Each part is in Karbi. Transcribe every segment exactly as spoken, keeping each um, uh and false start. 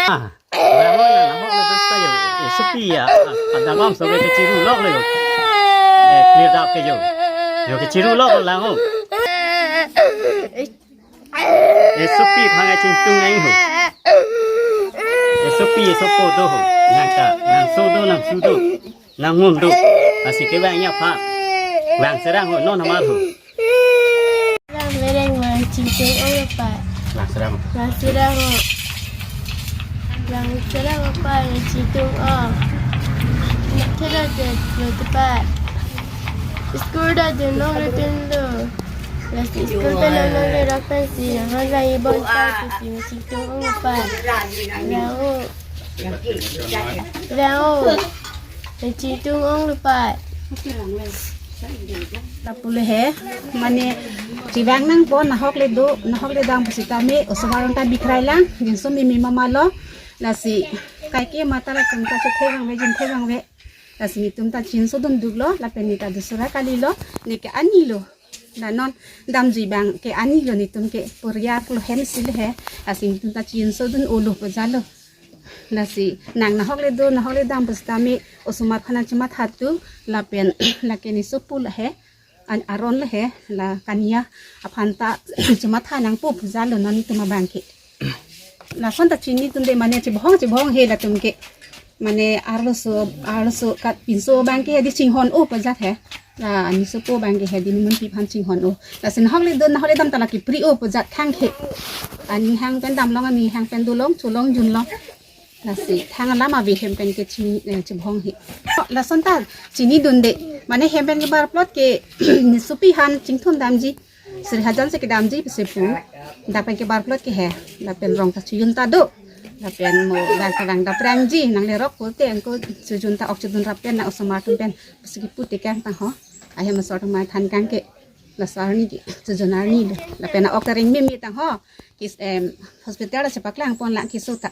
Ah, lang ho, lang ho, lang ho, yo. Eh, sopi ya. Ah, ah, lang ho, so ke chiru lok lo yo. Eh, clear up ke yo. Yo ke chiru lok lang ho. Eh, sopi phang a chingtung nang ho. Eh, sopi, sopo do ho. Nang ta, nang so do, nang su do. Nang ngun do. Lasi kevang ya pha. Vang serang ho, non hamar ho. Lang mereng vang chingtung ong lo pa. Lang serang. Lang serang ho. Lang serang ho pa, lang chingtung ong. Nak kira de lo tepat. School ta dun long le dun lo. Lasi school pen long long le rak pensi, nang hon vang ibon pa, si si chingtung ong lo pa. Vang ho. Vang ho. Chingtung ong lo pa. Lapu le he, mane chevang nangpo, nahok le do, nahok le dam pusitame, osomar ta bikrai lang, jinso mimi mama lo, lasi kaike mata latum ta chethek vangve, jinthek vangve, lasi netum ta jinso dunduk lo, lapen ne ta dusra kali lo, ne ke ani lo. La non damjui abang ke ani lo, netum ke poriar lo hem si le he, lasi netum ta jinso dun-o lo pu jalo. Lasi nang nahok le do, nahok le dam pusitame osomar aphan chematha tu lapen lake ne sopo le he, an aron le he, la kania aphan ta chematha nangpo pu jalo non netum abang ke. Lason ta chinidunde mane chebohong chebohong he latum ke. Mane arloso, arloso kat pinso abang ke hedi chinghon-o pu jat he. La ne sopo abang ke hedi ne munpi aphan chinghon-o. Lasi nahok le do, nahok le dam ta la kepri-o pu jat thang he. Ani hang pen dam long, ani hang pen do long, cho long, jun long. Lasi thang alam ave hem pen ke chini, eh, chebohong he. Lason ta chinidunde. Mane hem pen kebar plot ke ne sopi aphan chingthum damji. Sri hajan si kedamji pusi pu. Dak pen kebar plot ke he. Lapen rong ta chojun ta do. Lapen mo vang ta vang daprangji. Nang le rok ko te angko chojun ta ok chodun rap pen na osomar atum pen. Pusi kepu tekang ta ho. Ahem asor atum mai than kang ke. Laso arni ke. Chojun arni lo. Lapen na ok ta ring mimi ta ho. Kis, em, hospital si paklang pon lang keso ta.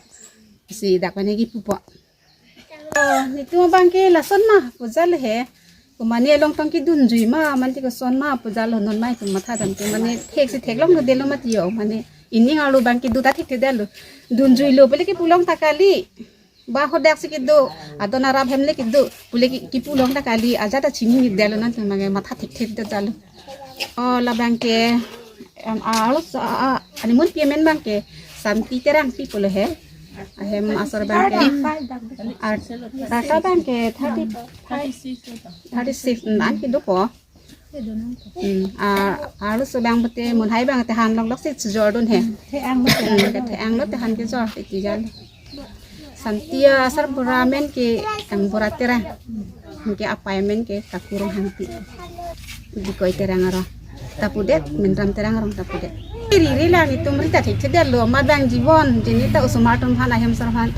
Si dak pen kepu po. Oh, netum abang ke lason ma pu jalo he. Ko mane along tong kedunjui ma, mane koson ma pu jalo, non mai tum matha dam ke mane thek si theklong delo mati yo, mane ining arlo abang ke do ta thekthedetlo. Dunjui lo pule kepu long ta kali. Ba hodak si kedo, adon arap hem le kedo, pule ke, kepu long ta kali, ajat ta chinidetlo, non tum mane matha thekthedet jalo. Oh, labang ke, em, arloso, a, a, ani munpi amen abang ke, Santi Terangpi pulo he. Ahem asor abang ke, ar-, arta abang ke thirty five, thirty six, mm, an kedo po. Hmm, a, arloso abang pute, munhai abang te han longlok si chojor dun he. Hmm, ke the-ang lo te han kejor, iti jalo. Santi asarbura amen ke Kangbura Terang. Ke apai amen ke Kaku Ronghangpi. Bikoi Terang arong. Ta pudet, Menram Terang arong ta pudet. Riri lang netum ri ta thekthedetlo, amat abang jibon, jeni ta osomar atum aphan ahem asor aphan.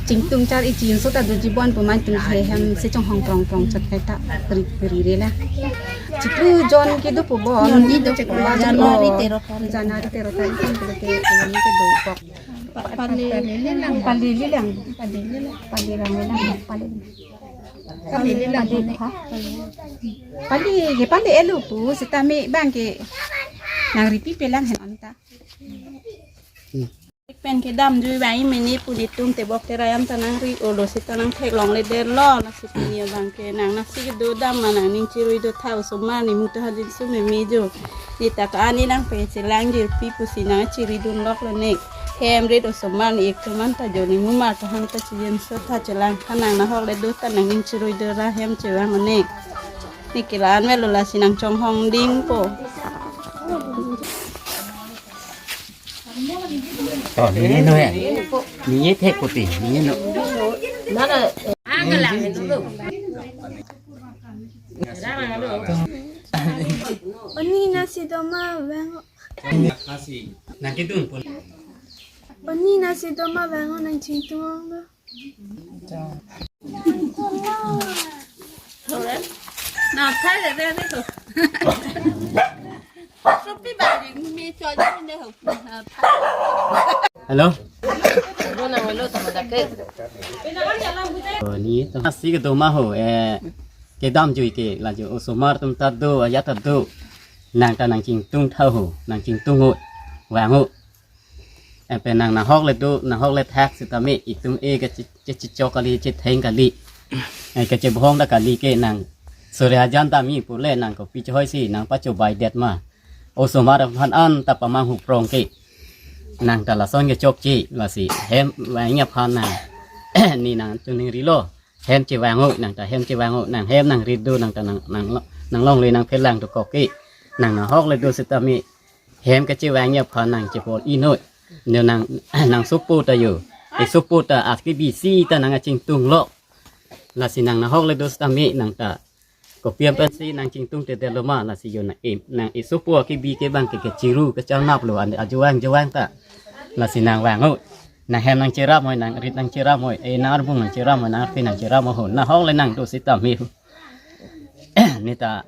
Chingtung char-i chinso ta do jibon pu mane netum he hem si chonghong prong prong chot kaita ri, riri lang. Chitu jon kedo pu bon. Jon ni do pu. January tero tarik. January tero tarik kan kedo ke, kedo ni kedo pok. Pa-, Pali, Pali Lilang. Pali Lilang. Pali Rang Lilang. Pali. Pali Lilang. Pali, ha? Pali, ke Pali elu pu, sitame abang ke nang ripi pelang hen anta. Pen kedamjui abang mene pu netum tebok terayam ta nang ri-o lo sita nang theklongledetlo, lasi pini abang ke nang nasi kedo dam ma nang ning chirui do tha osomar ne mutu hajin su meme jo. Ne ta ka ani nang pe chelang jirpi pusi nang chiri dun lok lo ne. Hem rit osomar ne ik tuman ta jo ne mumar ta hang ta chijin so tha chelang tha nang nahok le do ta nang ning chirui do ra hem chevang ne. Ne ke la-an velo lasi nang chonghong ding po. Oh, nini no ya? Nini thek kuti, nini no. Oni nasi doma vang. Nang kedun pon. Oni nasi doma vang nang chingtung do. Na, thai le de de to. Sopi ba ri mi cho de ne ho. Hello. Hello, nang hello, tama dake. Oh, ni to. Nasi kedoma ho, eh, kedamjui ke, la jo, osomar atum ta do, ajat ta do. Nang ta nang chingtung tha ho, nang chingtung ho, vang ho. Lapen nang nahok le do, nahok le thak sitame itum e kachi-, kachichok kali, chetheng kali. Eh, kachebhong ta kali ke nang sore ajan tame pule nang kopi chehoi si nang pachobaidet ma. Osomar aphan anta pamanghu prong ke. Nang ta lason kechokche, lasi hem vangji aphan nang. Ne nang chuning rilo. Hem chevang-oi, nang ta hem chevang-oi, nang hem nang rit do, nang ta nang, nang lo-, nang longle nang phelang dokok ke. Nang nahok le do sitame hem kachevangji aphan nang chebor-i noi. Ne nang, nang sopo ta yo. E sopo ta akebi si ta nang achingtung lo. Lasi nang nahok le do sitame nang ta kopi an pensi nang chingtungtedetlo ma, lasi yo nang e, nang e sopo akebi ke bang ke, kechiru kecharnap lo, an ajovang jovang ta. Lasi nang vang-oi. Nang hem nang cherap-oi, nang rit nang cherap-oi, e nang arbung nang cherap-oi, nang arphe nang cherap-oi ho. Nahok le nang do sitame ho. Ne ta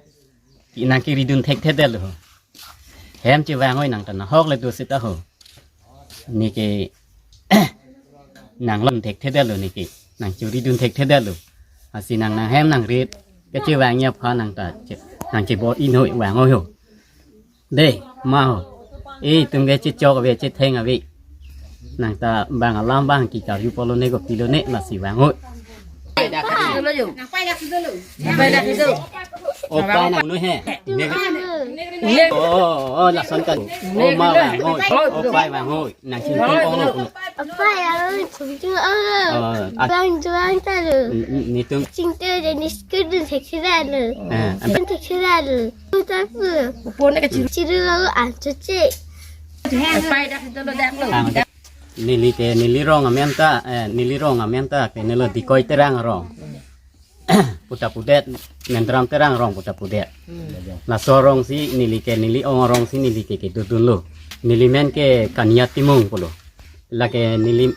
ki nang keridun thekthedetlo ho. Hem chevang-oi nang ta nahok le do sita ho. Ne ke nang lon thekthedetlo ne ke. Nang churidun thekthedetlo. Lasi nang nang hem nang rit kachevangji aphan nang ta che-, nang chebor-i noi, vang-oi ho. De, ma ho. E, itum ke chechok ave, chetheng ave. Nang ta bang alam bang ke karju pulo ne, kopilo ne, lasi vang-oi. Nang pai dak si dolo. Nang pai dak si dolo. Nang pai dak si dolo. O pai nang noi he. Ne. Ne. O, o, o, lason kan. O ma vang-oi. O pai vang-oi. Nang chingtung ong lo. Apa ya, chingtung ong lo. Oh, at- Bang juang ta lo. N-, n-, netum. Chingtung de ni school dun thekthedetlo. Eh, anta- Dun thekthedetlo. Putar pu. Upone ke chiru. Chiru lo an choche. Pai dak si dolo dak lo. Ang- Neli ke, neli rong amen ta, eh, neli rong amen ta ke nelo Dikoi Terang arong. Puta pudet, Mendram Terang arong puta pudet. Hmm. Laso arong si neli ke, neli ong arong si neli ke kedodunlo. Neli men ke Kania Timung pulo. Lake neli,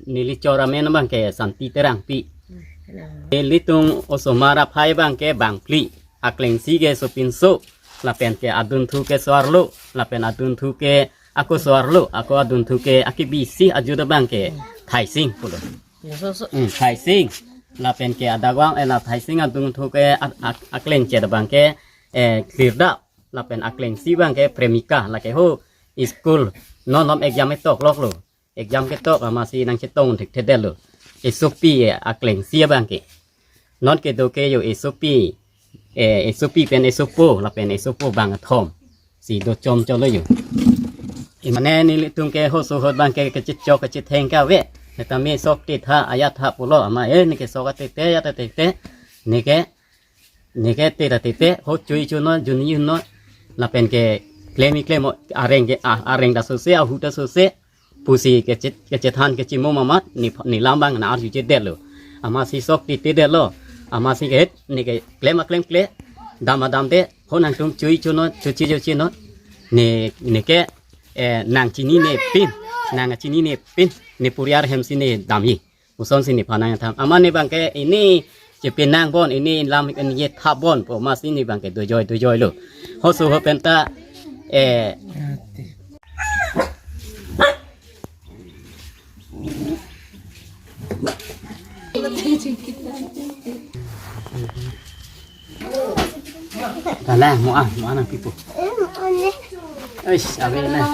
neli chor amen abang ke Santi Terangpi. Hmm. Nelitum osomar aphai abang ke bangphli. Akleng si ke Sopinso. Lapen ke adunthu ke so-arlo. Lapen adunthu ke ako so-arlo. Ako adunthu ke akebi si ajut abang ke Thaising pulo. Yo, so, so. Hmm, Thaising. Lapen ke adagwang, eh, la Thaising adunthu ke ak-, ak-, akleng chet abang ke, eh, Klirdap. Lapen akleng si abang ke Premika. Lake ho school non lom exam ketok loklo. Exam ketok amatsi nang chetong thekthedetlo. Esopi, eh, akleng si abang ke. Non kedo ke yo esopi. Eh, esopi pen esopo, lapen esopo bang athom. Si do chom cholo yo. I mane nelitum ke hoso hot abang ke kechechok kechetheng ke ave. Setame sok te tha, ayat tha pulo ama, eh, ne ke sok atete, ayat atete. Ne ke, ne ke te ta tete, ho chui chuno, juni chuno. Lapen ke klem-i klem-o, areng ke, ah, areng ta sose, ahu ta sose. Pusi kechet-, kechethan kechimo mamat, ne, ne lam abang nang arjujedetlo. Amatsi sok titedetlo. Amatsi ke het, ne ke klem aklem kle, dam adam de, ho nangtum chui chuno, chuchi chuchi no. Ne, ne ke, eh, nang chinine pin, nang chinine pin, ne puriar hem si ne damji. Puson si nephan nangthan. Amat ne abang ke ini chepi nang bon, ini lam ini ye thap bon, pu amatsi ne abang ke dojoi dojoi lo. Hoso ho penta, eh, Kalang, mo ah, mo ah nangpipo. Eish, ave na.